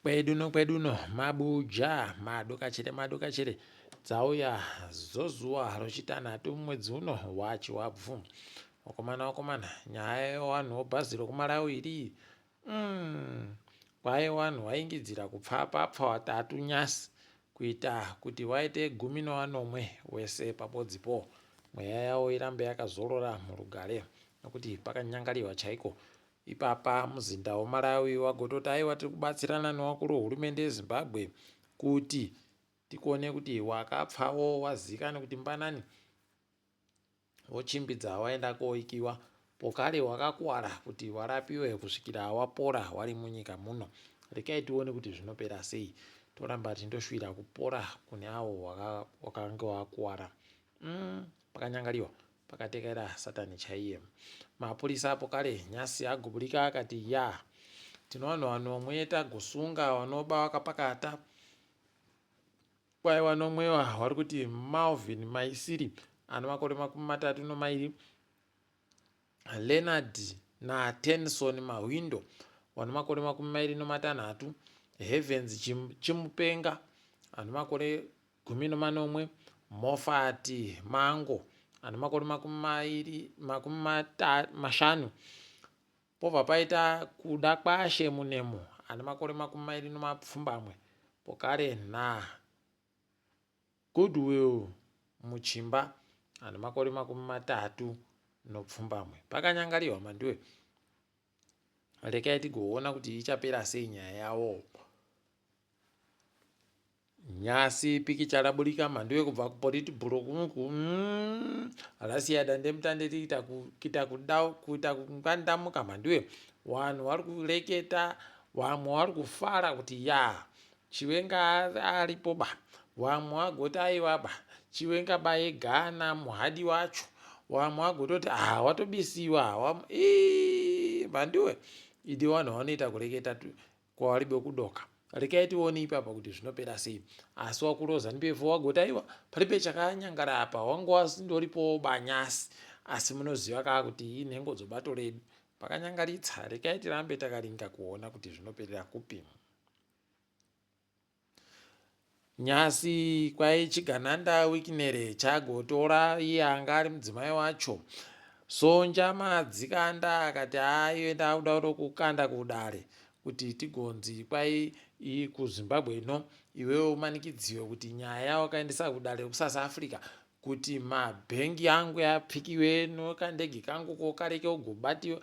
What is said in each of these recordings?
Kwedu nokwedu no mabuja madokachere madokachere dzauya zozuva rochitanhatu mumwedzi uno waChivabvu. Vakomana vakomana nyaya yewanhu wobhazi rokuMalawi iri umm kwaye wanhu waingidzira kupfapapfa watatu nyasi kuita kuti waite gumi nowanomwe wese pabodzipo mweya yawo irambe yakazorora murugare nokuti pakanyangariwa chaiko Ipapa muzinda weMalawi wagototi aiwa tiri kubatsirana nevakuru vehurumende yeZimbabwe kuti tikone kuti wakapfawo wazikanwe kuti mbanani vochimbidza waenda koikiwa pokare wakakuwara kuti warapiwe kusvikira wapora wari munyika muno. Rekai tione kuti zvinopera sei. Toramba tindoshuvira kupora kune avo wakange wakuwara. Mm, pakanyangariwa Pakatekaira satani chaiye. Mapurisa apo kare nyasi agubulika akati ya tino vanhu vanomwe tagosunga vanoba vakapakata kwai vanomwewa vari kuti Malvin Maisiri ano makore 32, Leonard naTenson Mahwindo vano makore 26, Heavens Chimupenga ano makore 17, Moffat Mango ane makore 50, pobva paita Kudakwashe Munemo ane makore 28 pokare na Goodwill Muchimba ane makore 37. Pakanyangariwa Mandiwe, rekai tigoona kuti ichapera sei nyaya yawo. Nyasi pikicha raburika mhanduwe kubva kupolitburo kunuku mm, rasiya dandemutande riita kuita kuda kuita kungandamuka mhanduwe vanhu vari kureketa vamwe vari kufara kuti ya chiwenga aripo ba vamwe vagoti aiwa ba chiwenga ba yegana muhadi wacho vamwe vagototi ah watobisiwa mhanduwe idi vanhu vanoita kureketa Kwavari bekudoka. Rekai tione ipapa kuti zvinopera sei. Asi wakuru weZanu-PF wagoti aiwa paribe chakanyangara apa wangu wasindoripowo banyasi asi munoziva kaa kuti inhengo dzobato redu. Pakanyangaritsa rekai tirambe takaringa kuona kuti zvinoperera kupi. Nyasi kwai chigananda Wicknell chagotora iye anga ari mudzimai wacho. Sonja Madzikanda akati haa iwe ndakuda kutokukanda kudare kuti tigonzi kwai kuZimbabwe ino iwewe umanikidziwe kuti nyaya wakaendesa kudare rekuSouth Africa kuti mabhengi angu yapfikiwe nokandege kangu ko kareke ugobatiwe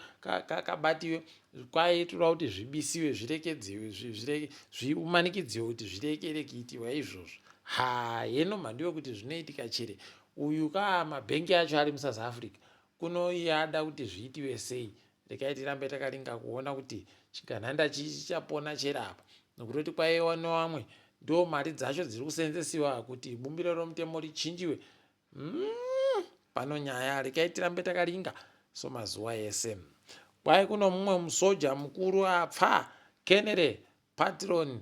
kabatiwe kwaitora kuti zvibisiwe zvirekedziwe zviumanikidziwe kuti zvirekere kuitiwa izvozvo ha heno mhandu yokuti zvinoitika chere uyu ka mabhengi acho ari musouth africa kuno iye ada kuti zviitiwe sei rekai tirambe takaringa kuona kuti chigananda chichapona chere apa nokutoti kwaiwa newamwe ndo mari dzacho dziri kusenzesiwa kuti bumbiro romutemo richinjiwe mm, pano nyaya rekai tirambe takaringa somazuva ese kwai kuno mumwe musoja mukuru apfa kenere patron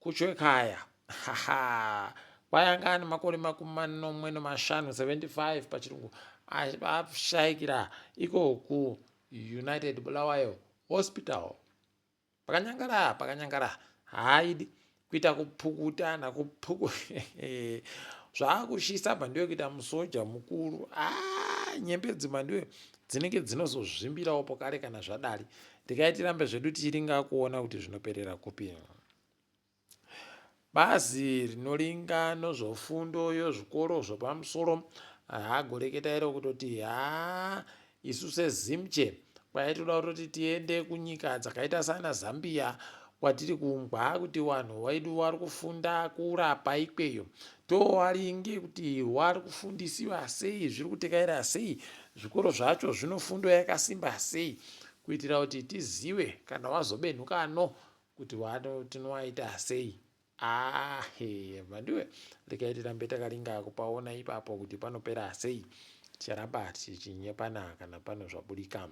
Kuchwekaya haha kwai anga ane makore 75 75 pachirungu ashaikira iko kuUnited Bulawayo Hospital pakanyangara pakanyangara haaidi kuita kupukuta nakupuku zvaakushisa mhanduwe kuita musoja mukuru ah, nyembedzi mhanduwe dzinenge dzinozozvimbirawo pokare kana zvadari Regai tirambe zvedu tichiringa kuona kuti zvinoperera kupi. Bazi rinoringa nozvofundo yozvikoro zvopamusoro hagoreketa iro kutoti haa isu seZimche kwaitoda kutoti tiende kunyika dzakaita sana Zambia kwatiri kungwa kuti vanhu vedu vari kufunda kurapa ikweyo towaringe kuti wari kufundisiwa sei zviri kutekaira sei zvikoro zvacho zvinofundo yakasimba sei kuitira kuti tizive kana wazobenhuka no kuti wano tinowaita sei ahe mhandiwe regai tirambe takaringa kupaona ipapo kuti panopera sei ticharamba tichinyepana kana pano zvaburika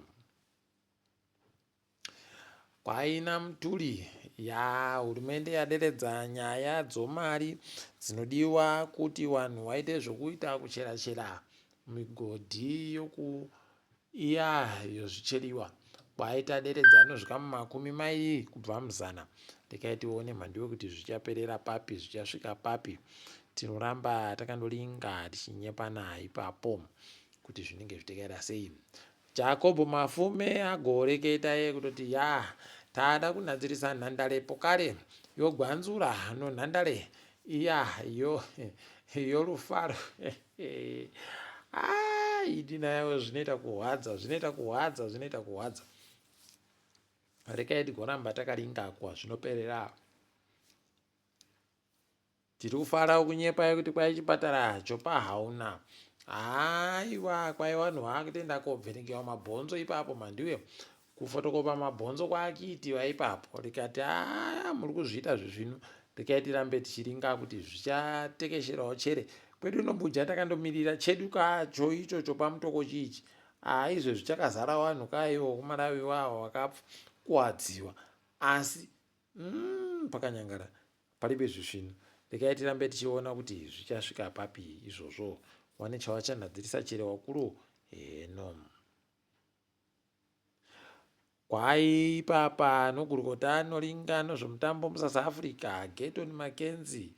Kwaina Mthuli ya hurumende yaderedza nyaya dzomari dzinodiwa kuti vanhu vaite zvokuita kuchera chera migodhi yoku iya yozvicheriwa. Kwai taderedza anosvika mumakumi mairi kubva muzana. Rekai tione mhanduwe kuti zvichaperera papi, zvichasvika papi. Tinoramba takandoringa tichinyepana ipapo kuti zvinenge zvitekaira sei. Jacob Mafume agoreketa iye kutoti ya tada kunhadzirisa nhandare pokare yogwanzura nonhandare iya yo yorufaro. Ah, idi nayo zvinoita kuhwadza, zvinoita kuhwadza, zvinoita kuhwadza. Rekai tigoramba takaringa kwazvinoperera. Tiri kufara kunyepa kuti kwai chipatara chopa hauna. Haiwa kwai vanhu vakutoenda kobvenekewa mabhonzo ipapo mhandiwe. Kufotokopa mabhonzo kwakiitiwa ipapo rikati haa muri kuzviita zvezvinu rekai tirambe tichiringa kuti zvichatekesherawo chere. Kwedu uno Buja takandomirira chedu kacho ichocho pamutoko chiichi. Haa izvezvi chakazara vanhu kaiwo kuMalawi iwawo vakakuwadziwa asi pakanyangara paribe zvisvinu. Rekai tirambe tichiona kuti zvichasvika papi izvozvo. Wane chavachanhadzirisa chere wakuru heno. Kwai ipapa nogurukota anoringa nozvomutambo muSouth Africa Gayton McKenzie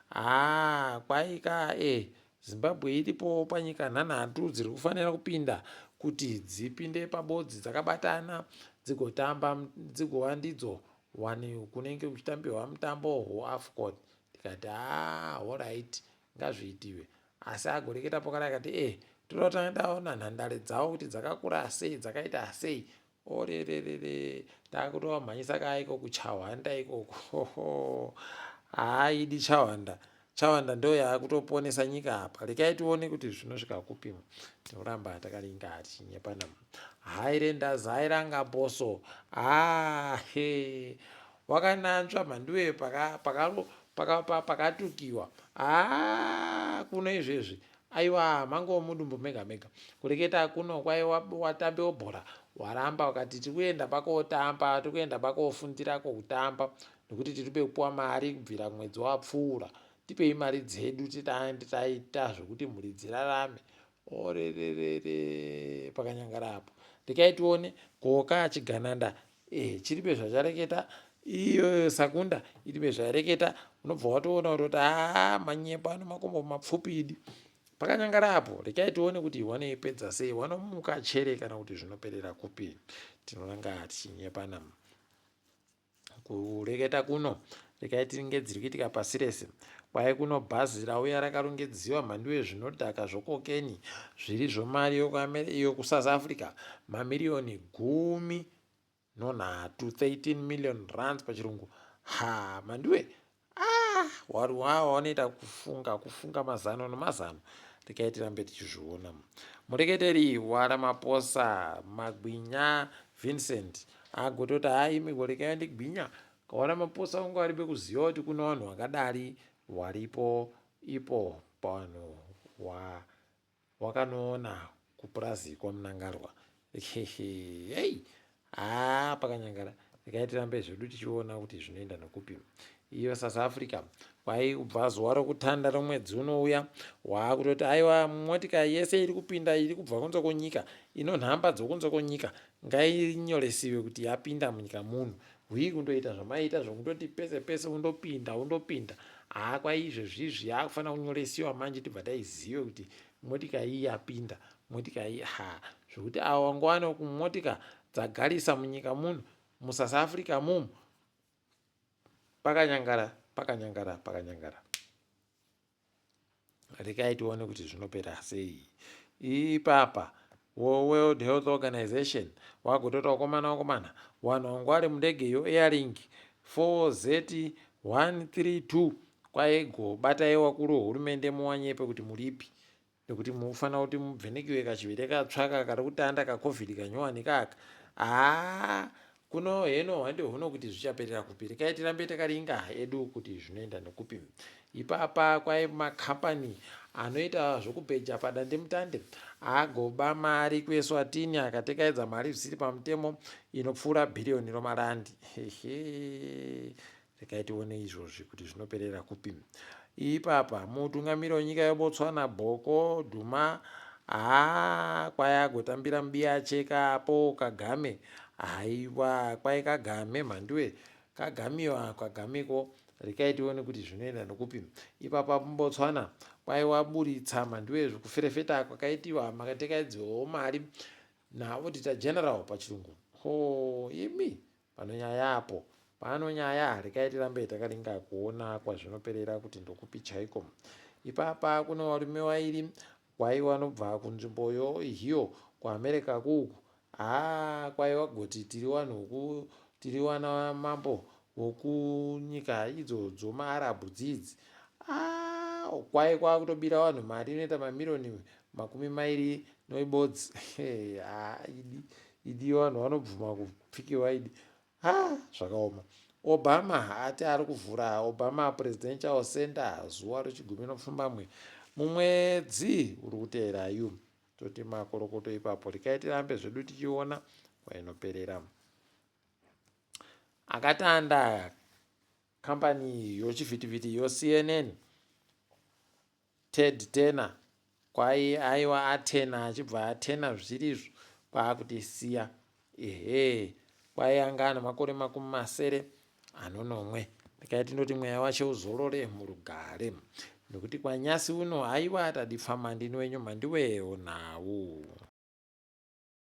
haa kwai ka e Zimbabwe iripowo panyika nhanhatu dziri kufanira kupinda kuti dzipinde pabodzi dzakabatana dzigotamba dzigova ndidzo wani kunenge kuchitambiwa mutambo weAfcon tikati haa horaiti ngazviitiwe asi agoreketa pokare akati e toda kutanga taona nhandare dzavo kuti dzakakura sei dzakaita sei orererere takutovamhanyisa kaa iko kuchawanda ikoko haaidi chawanda chawanda ndo yaakutoponesa nyika apa rekai tione kuti zvinosvika kupi tinoramba takaringa tichinyepana hairenda zairanga boso ahe wakananzva mhanduwe pakatukiwa haa kuno izvezvi aiwa mangova mudumbu mega mega kureketa kuno kwai watambewo bhora waramba wakati tiri kuenda pakotamba tiri kuenda pakofundirako kutamba nekuti tiri kupiwa mari kubvira mwedzi wapfuura tipei mari dzedu titaende taita zvekuti mhuri dzirarame orererere pakanyangara apo rekai tione koka chigananda e chiripe zvachareketa iyo sakunda iripe zvayareketa unobva watoona kutoti haa manyepo ano makombo mapfupi idi pakanyangara apo rekai tione kuti wanoipedza sei wanomuka chere kana kuti zvinoperera kupi tinoranga tichinyepana kureketa kuno rekai tinge dziri kuitika pasi rese kwai kuno bhazi rauya rakarungedziwa mhandu yezvinodhaka zvokokeni zviri zvomari yokuSouth Africa mamiriyoni 13 13 million rands pachirungu ha mhanduwe ah wari wawa wanoita kufunga kufunga mazano nomazano rekai tirambe tichizviona mureketeri waRamaphosa Magwinya Vincent agototi hai migwo rekai ndigwinya kawaRamaphosa unga varibe kuziva kuti kuna vanhu vakadari waripo ipo pavanhu wakanoona kupurazi kwaMnangagwa hei haa pakanyangara rekai tirambe zvedu tichiona kuti zvinoenda nekupi iyo South Africa kwai kubva zuva rokutanda romwedzi unouya waakutoti aiwa motika yese iri kupinda iri kubva kunze kwenyika ino nhamba dzokunze kwenyika ngainyoresiwe kuti yapinda munyika muno hwii kundoita zvamaita zvokundoti pese pese undopinda undopinda haa kwai izvezvizvi yaakufanira kunyoresiwa manje tibva taizive kuti motika iyi yapinda motika iyi ha zvokuti avo vangowana kumotika dzagarisa munyika muno muSouth Africa mumu pakanyangara pakanyangara pakanyangara rekai tione kuti zvinopera sei ipapa World Health Organization wagototi wakomana wakomana vanhu vangu vari mundege yo Airlink 4Z 132 kwaigo batai wakuru wehurumende muwanyepe kuti muripi nekuti mufanira kuti mubvenekiwe kachivere katsvaka kari kutanda kaCovid kanyowani kaka haa kuno heno hwande huno kuti zvichaperera kupi rekai tirambe takaringa edu kuti zvinoenda nekupi ipapa kwai makambani anoita zvokubheja padandemutande agoba mari kuEswatini akatekaidza mari zvisiri pamutemo inopfuura bhiriyoni romarandi hehe rekai tione izvozvi kuti zvinoperera kupi ipapa mutungamiri wenyika yeBotswana Boko Duma haa kwai agotambira mubiya acheka apo Kagame. Haiwa kwai Kagame mhanduwe kagamiwa kagamiko rekai tione kuti zvinoenda nokupi. Ipapa muBotswana kwai waburitsa mhanduwe zvekuferefeta kwakaitiwa makatekaidziwawo mari naAuditor General pachirungu. Hoo imi pano nyaya apo pano nyaya rekai tirambe takaringa kuona kwazvinoperera kuti ndokupi chaiko. Ipapa kune varume vairi Kwai wanobva kunzvimboyo ihiyo kuAmerica kuuku haa kwai wagoti tiri wanhu woku tiri wana mambo wokunyika idzo dzomaArabhu dzidzi aah kwai kwakutobira wanhu mari inoita mamiriyoni makumimairi noibodzi haa idi idi wanhu wanobvuma kupfikiwa idi Haa zvakaoma. Obama ati ari kuvhura Obama Presidential Center zuva rechigumi nepfumbamwe mumwedzi uri kuteera yu. Toti makorokoto ipapo rekai tirambe zvedu tichiona kwainoperera. Akatanda kambani yochivhitivhiti yoCNN Ted Turner kwai aiwa atena achibva atena zvisiri izvo kwaakutisiya ehee kwai anga ane makore 60 anonomwe rekai tindoti mweya wache uzorore murugare nekuti kwanyasi uno haiwa tadipfama ndini wenyu mhandiwewo nhau.